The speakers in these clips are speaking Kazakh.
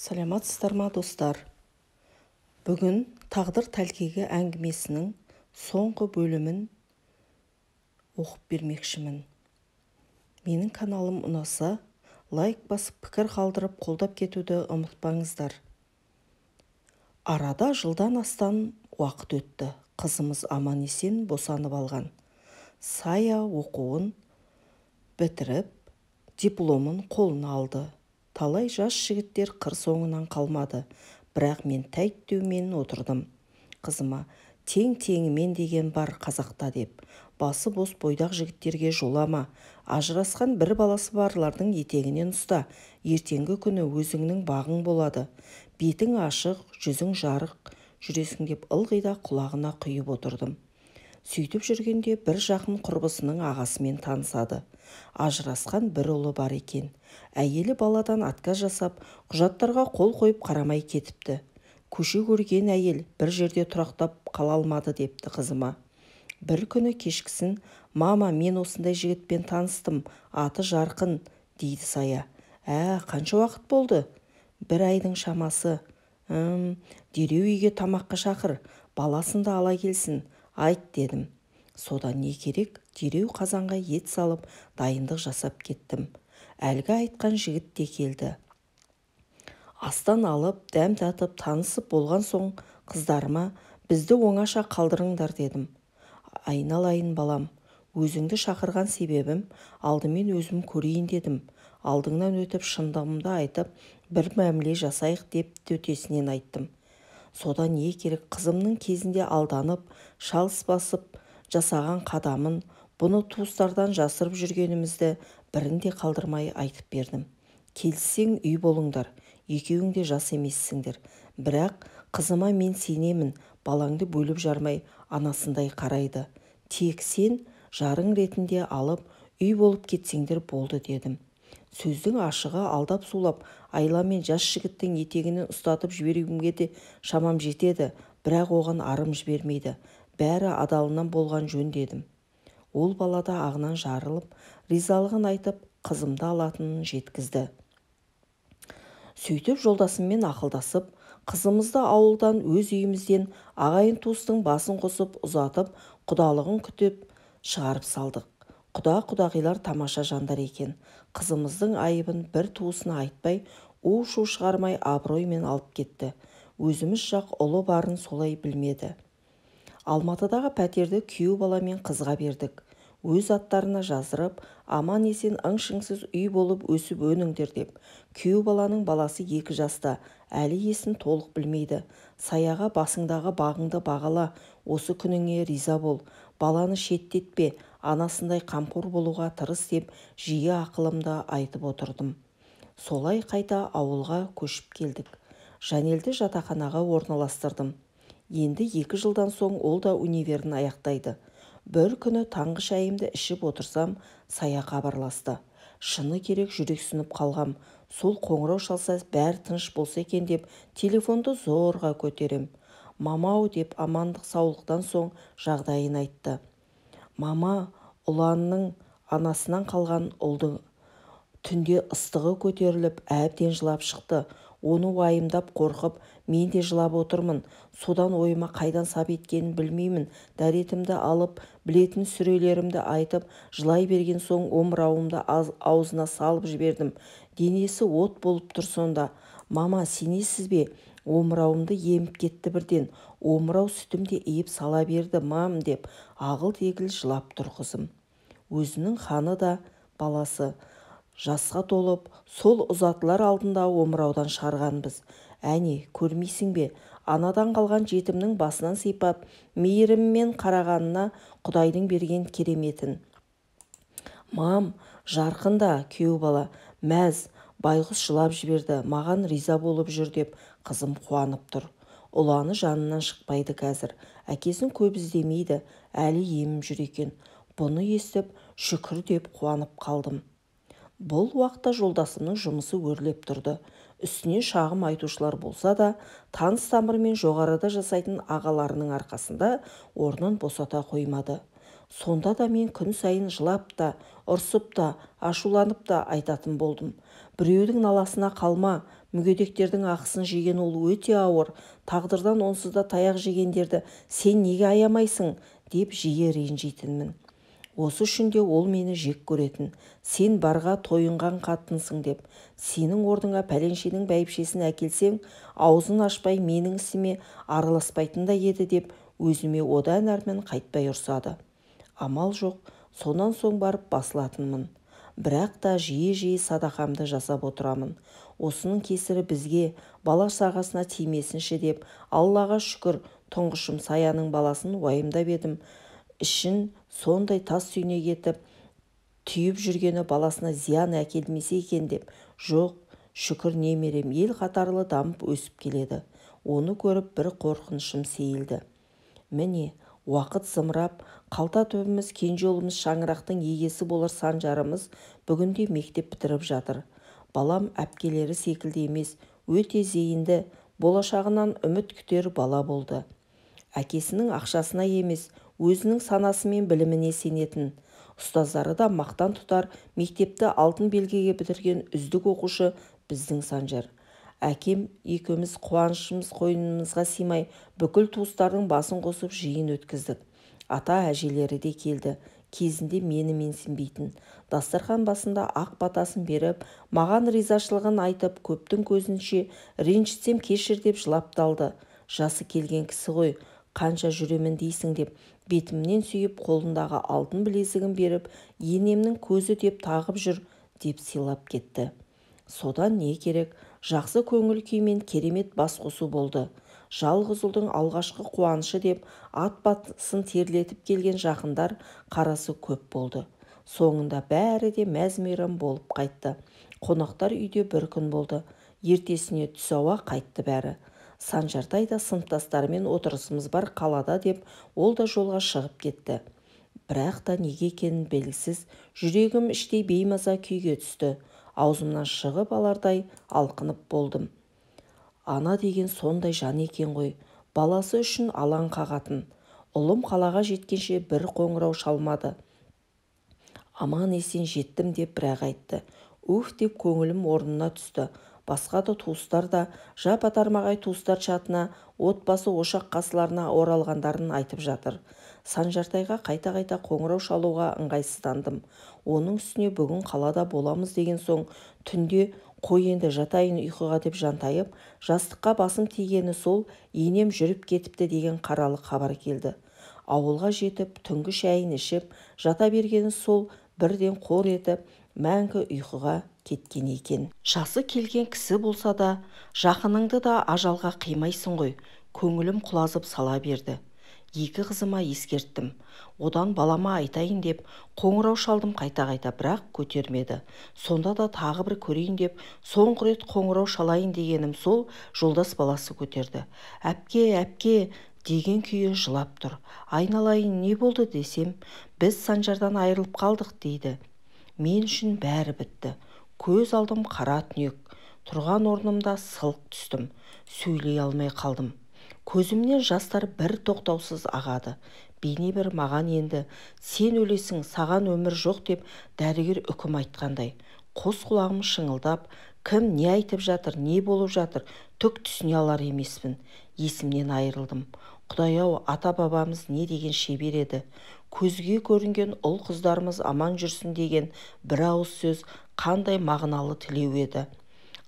Саламатсыздар ма, достар? Бүгін тағдыр тәлкегі әңгімесінің соңғы бөлімін оқып бермекшімін. Менің каналым ұнаса, лайк басып, пікір қалдырып, қолдап кетуді ұмытпаңыздар. Арада жылдан астам уақыт өтті. Қызымыз аман-есен босанып алған. Сая оқуын бітіріп, дипломын қолына алды. Талай жас жігіттер қыр соңынан қалмады, бірақ мен тәйт деумен отырдым. Қызыма тең-теңімен деген бар қазақта деп, басы бос бойдақ жігіттерге жолама, ажырасқан бір баласы барлардың етегінен ұста, ертеңгі күні өзіңнің бағың болады, бетің ашық, жүзің жарық жүресің деп ылғи да құлағына құйып отырдым. Сөйтіп жүргенде бір жақын құрбысының ағасымен танысады. Ажырасқан бір ұлы бар екен. Әйелі баладан отказ жасап, құжаттарға қол қойып қарамай кетіпті. Көше көрген әйел бір жерде тұрақтап қала алмады депті қызыма. Бір күні кешкісін, «Мама, мен осындай жігітпен таныстым, аты Жарқын», дейді Сая. «Ә, қанша уақыт болды?» «Бір айдың шамасы». Дереу үйге тамаққа шақыр, баласын да ала келсін, айт дедім. Содан не керек, дереу қазанға ет салып, дайындық жасап кеттім. Әлгі айтқан жігіт те келді. Астан алып, дәм татып, танысып болған соң қыздарыма бізді оңаша қалдырыңдар дедім. Айналайын балам, өзіңді шақырған себебім, алдымен өзім көрейін дедім. Алдыңнан өтіп шындығымды айтып, бір мәміле жасайық деп төтесінен айттым. Содан не керек, қызымның кезінде алданып, шалыс басып жасаған қадамын, бұны туыстардан жасырып жүргенімізді бірін де қалдырмай айтып бердім. Келіссең үй болыңдар, екеуің де жас емессіңдер. Бірақ қызыма мен сенемін, балаңды бөліп жармай анасындай қарайды. Тек сен жарың ретінде алып, үй болып кетсеңдер болды дедім. Сөздің ашығы алдап сулап, айламен жас жігіттің етегінен ұстатып жіберуімге де шамам жетеді, бірақ оған арым жібермейді. Бәрі адалынан болған жөн дедім. Ол балада ағынан жарылып, ризалығын айтып, қызымды алатынын жеткізді. Сөйтіп жолдасыммен ақылдасып, қызымызды ауылдан өз үйімізден ағайын туыстың басын қосып ұзатып, құдалығын күтіп шығарып салдық. Құда-құдағилар тамаша жандар екен. Қызымыздың айыбын бір туысына айтпай, у-шу шығармай абыроймен алып кетті. Өзіміз жақ ұлы барын солай білмеді. Алматыдағы пәтерді күйеу бала мен қызға бердік. Өз аттарына жаздырып, аман-есен ың-шыңсыз үй болып өсіп өніңдер деп. Күйеу баланың баласы 2 жаста, әлі есін толық білмейді. Саяға басыңдағы бағыңды бағала, осы күніңе риза бол. Баланы шеттетпе, анасындай қамқор болуға тырыс деп жиі ақылымды айтып отырдым. Солай қайта ауылға көшіп келдік. Жанелді жатақханаға орналастырдым. Енді 2 жылдан соң ол да универін аяқтайды. Бір күні таңғы шайымды ішіп отырсам, Сая хабарласты. Шыны керек жүрексініп қалғам. Сол қоңырау шалса бәрі тыныш болса екен деп телефонды зорға көтерем. Мамау деп амандық саулықтан соң жағдайын айтты. Мама, Ұланның анасынан қалған ұлды түнде ыстығы көтеріліп, әбден жылап шықты. Оны уайымдап қорқып, мен де жылап отырмын. Содан ойыма қайдан сап еткенін білмеймін. Дәретімді алып, білетін сүрелерімді айтып, жылай берген соң омырауымды аузына салып жібердім. Денесі от болып тұр сонда. Мама, сенесіз бе? Омырауымды еміп кетті бірден. Омырау сүтім де иіп сала берді, мам деп ағыл-тегіл жылап тұр қызым. Өзінің ханы да баласы жасқа толып, сол ұзатылар алдында омыраудан шығарғанбыз. Әне, көрмейсің бе, анадан қалған жетімнің басынан сипап, мейіріммен қарағанына Құдайдың берген кереметін. Мам, Жарқын да, күйеу бала, мәз, байғұс жылап жіберді, маған риза болып жүр деп қызым қуанып тұр. Ұланы жанынан шықпайды қазір, әкесін көп іздемейді, әлі еміп жүр екен. Бұны естіп, шүкір деп қуанып қалдым. Бұл уақытта жолдасымның жұмысы өрлеп тұрды. Үстіне шағым айтушылар болса да, таныс тамырмен жоғарыда жасайтын ағаларының арқасында орнын босата қоймады. Сонда да мен күн сайын жылап та, ұрсып та, ашуланып та айтатын болдым. Біреудің наласына қалма, мүгедектердің ақысын жеген ол өте ауыр, тағдырдан онсыз да таяқ жегендерді сен неге аямайсың, деп жиі ренжитінмін. Осы үшін де ол мені жек көретін. Сен барға тойынған қатынсың деп, сенің орныңа пәленшенің бәйбішесін әкелсең, аузын ашпай менің ісіме араласпайтын да еді деп өзіме одан әрмен қайтпай ұрсады. Амал жоқ, сонан соң барып басылатынмын. Бірақ та жиі-жиі садақамды жасап отырамын. Осының кесірі бізге, бала шағасына тимесінші деп, Аллаға шүкір, тұңғышым Саяның баласын уайымдап едім. Ішін сондай тас түйнек етіп, түйіп жүргені баласына зиян әкелмесе екен деп. Жоқ, шүкір немерем ел қатарлы дамып өсіп келеді. Оны көріп бір қорқынышым сейілді. Міне, уақыт зымырап, қалта түбіміз, кенже ұлымыз шаңырақтың егесі болар Санжарымыз бүгінде мектеп бітіріп жатыр. Балам әпкелері секілді емес, өте зейінді, болашағынан үміт күтер бала болды. Әкесінің ақшасына емес, өзінің санасы мен біліміне сенетін. Ұстаздары да мақтан тұтар, мектепті алтын белгіге бітірген үздік оқушы біздің Санжар. Әкем екеуміз қуанышымыз қойнымызға сыймай, бүкіл туыстардың басын қосып жиын өткіздік. Ата әжелері де келді. Кезінде мені менсінбейтін. Дастархан басында ақ батасын беріп, маған ризашылығын айтып, көптің көзінше ренжітсем кешір деп жылап талды. Жасы келген кісі ғой, қанша жүремін дейсің деп, бетімнен сүйіп, қолындағы алтын білезігін беріп, енемнің көзі деп тағып жүр деп сыйлап кетті. Содан не керек, жақсы көңіл күймен керемет бас қосу болды. Жалғыз ұлдың алғашқы қуанышы деп ат басын терлетіп келген жақындар қарасы көп болды. Соңында бәрі де мәз-мейрам болып қайтты. Қонақтар үйде бір күн болды. Ертесіне түс ауа қайтты бәрі. Санжартай да сыныптастарымен отырысымыз бар қалада деп ол да жолға шығып кетті. Бірақ та неге екенін белгісіз, жүрегім іштей беймаза күйге түсті. Аузымнан шығып алардай алқынып болдым. Ана деген сондай жан екен ғой, баласы үшін алаң қағатын. Ұлым қалаға жеткенше бір қоңырау шалмады. Аман есен жеттім деп бірақ айтты. Уф деп көңілім орнына түсті. Басқа да туыстар да жапа-тармағай туыстар чатына, отбасы ошақ қасыларына оралғандарын айтып жатыр. Санжартайға қайта-қайта қоңырау шалуға ыңғайсыздандым. Оның үстіне бүгін қалада боламыз деген соң түнде қой енді жатайын ұйқыға деп жантайып, жастыққа басым тигені сол, енем жүріп кетіпті деген қаралы хабар келді. Ауылға жетіп, түнгі шайын ішіп, жата бергені сол, бірден қор етіп, мәңгі ұйқыға кеткен екен. Жасы келген кісі болса да, жақыныңды да ажалға қимайсың ғой, көңілім құлазып сала берді. Екі қызыма ескерттім. Одан балама айтайын деп қоңырау шалдым қайта-қайта, бірақ көтермеді. Сонда да тағы бір көрейін деп соңғы рет қоңырау шалайын дегенім сол, жолдас баласы көтерді. Әпке, әпке деген күйі жылап тұр. Айналайын, не болды десем, біз Санжардан айырылып қалдық дейді. Мен үшін бәрі бітті. Көз алдым қара түнек. Тұрған орнымда сылқ түстім. Сөйлей алмай қалдым. Көзімнен жастар бір тоқтаусыз ағады. Бейне бір маған енді сен өлесің, саған өмір жоқ деп дәрігер үкім айтқандай. Қос құлағым шыңылдап, кім не айтып жатыр, не болып жатыр, түк түсіне алар емеспін. Есімнен айырылдым. Құдай-ау, ата-бабамыз не деген шебер еді. Көзге көрінген ұл қыздарымыз аман жүрсін деген бір ауыз сөз қандай мағыналы тілеу еді.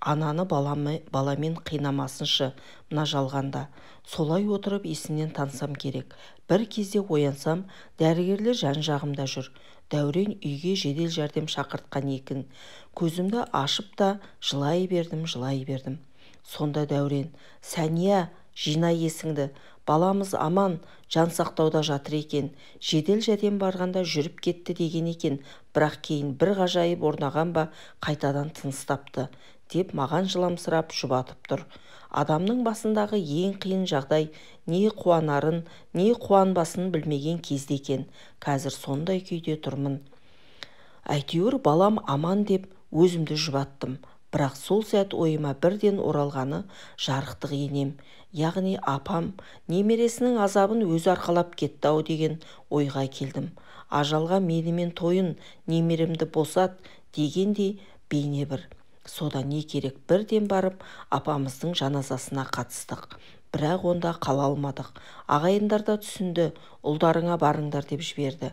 Ананы баламен қинамасыншы мына жалғанда. Солай отырып есімнен тансам керек. Бір кезде оянсам, дәрігерлер жан-жағымда жүр. Дәурен үйге жедел жәрдем шақыртқан екен. Көзімді ашып та жылай бердім, жылай бердім. Сонда Дәурен, Сәния, жина есіңді, баламыз аман, жан сақтауда жатыр екен. Жедел жәрдем барғанда жүріп кетті деген екен, бірақ кейін бір ғажайып орнаған ба, қайтадан тыныс тапты деп маған жыламсырап жұбатып тұр. Адамның басындағы ең қиын жағдай не қуанарын, не қуанбасын білмеген кезде екен. Қазір сондай күйде тұрмын. Әйтеуір балам аман деп өзімді жұбаттым. Бірақ сол сәт ойыма бірден оралғаны жарықтық енем, яғни апам немересінің азабын өзі арқалап кетті ау деген ойға келдім. Ажалға менімен тойын, немеремді босат дегендей бейне бір. Содан не керек, бірден барып апамыздың жаназасына қатыстық. Бірақ онда қала алмадық. Ағайындар да түсінді, ұлдарыңа барыңдар деп жіберді.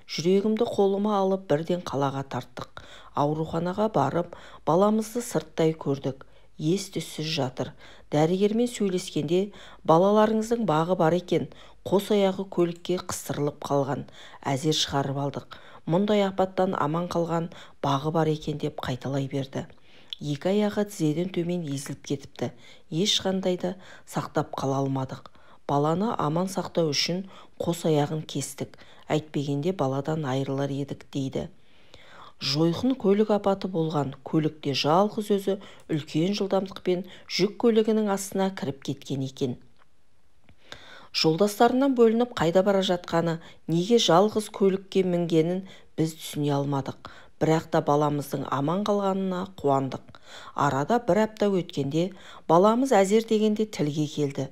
Жүрегімді қолыма алып бірден қалаға тарттық. Ауруханаға барып, баламызды сырттай көрдік. Ес-түссіз жатыр. Дәрігермен сөйлескенде, балаларыңыздың бағы бар екен, қос аяғы көлікке қыстырылып қалған, әзер шығарып алдық. Мұндай апаттан аман қалған бағы бар екен деп қайталай берді. Екі аяғы тізеден төмен езіліп кетіпті. Ешқандай да сақтап қала алмадық. Баланы аман сақтау үшін қос аяғын кестік. Әйтпегенде баладан айырылар едік дейді. Жойқын көлік апаты болған. Көлікте жалғыз өзі үлкен жылдамдықпен жүк көлігінің астына кіріп кеткен екен. Жолдастарынан бөлініп қайда бара жатқаны, неге жалғыз көлікке мінгенін біз түсіне алмадық. Бірақ та баламыздың аман қалғанына қуандық. Арада бір апта өткенде баламыз әзер дегенде тілге келді.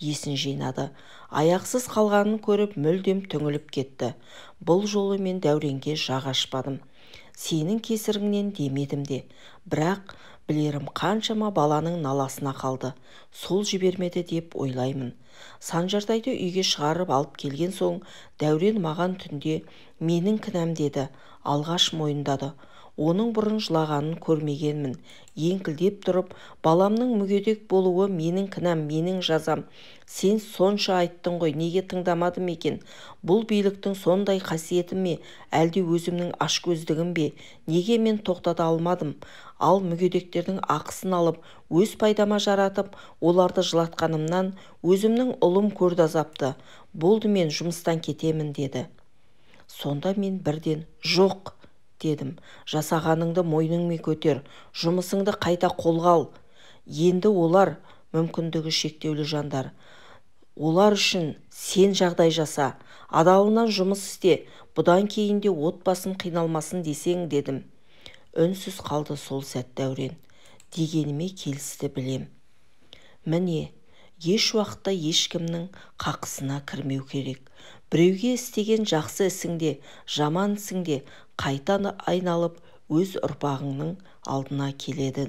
Есін жинады. Аяқсыз қалғанын көріп мүлдем түңіліп кетті. Бұл жолы мен Дәуренге жақ ашпадым. Сенің кесіріңнен демедім де. Бірақ білерім қаншама баланың наласына қалды. Сол жібермеді деп ойлаймын. Санжартайды үйге шығарып алып келген соң Дәурен маған түнде менің кінәм деді. Алғаш мойындады. Оның бұрын жылағанын көрмегенмін. Еңкілдеп тұрып, баламның мүгедек болуы менің кінәм, менің жазам. Сен сонша айттың ғой, неге тыңдамадым екен? Бұл биліктің сондай қасиеті ме, әлде өзімнің ашкөздігім бе? Неге мен тоқтата алмадым? Ал мүгедектердің ақысын алып, өз пайдама жаратып, оларды жылатқанымнан өзімнің ұлым көрді азапты. Болды, мен жұмыстан кетемін деді. Сонда мен бірден жоқ дедім. Жасағаныңды мойныңмен көтер, жұмысыңды қайта қолға ал. Енді олар мүмкіндігі шектеулі жандар. Олар үшін сен жағдай жаса, адалынан жұмыс істе, бұдан кейін де отбасын қиналмасын десең дедім. Үнсіз қалды сол сәт Дәурен. Дегеніме келісті білем. Міне, еш уақытта ешкімнің қақысына кірмеу керек. Біреуге істеген жақсы ісіңде, жаман ісіңде қайта айналып өз ұрпағыңның алдына келеді.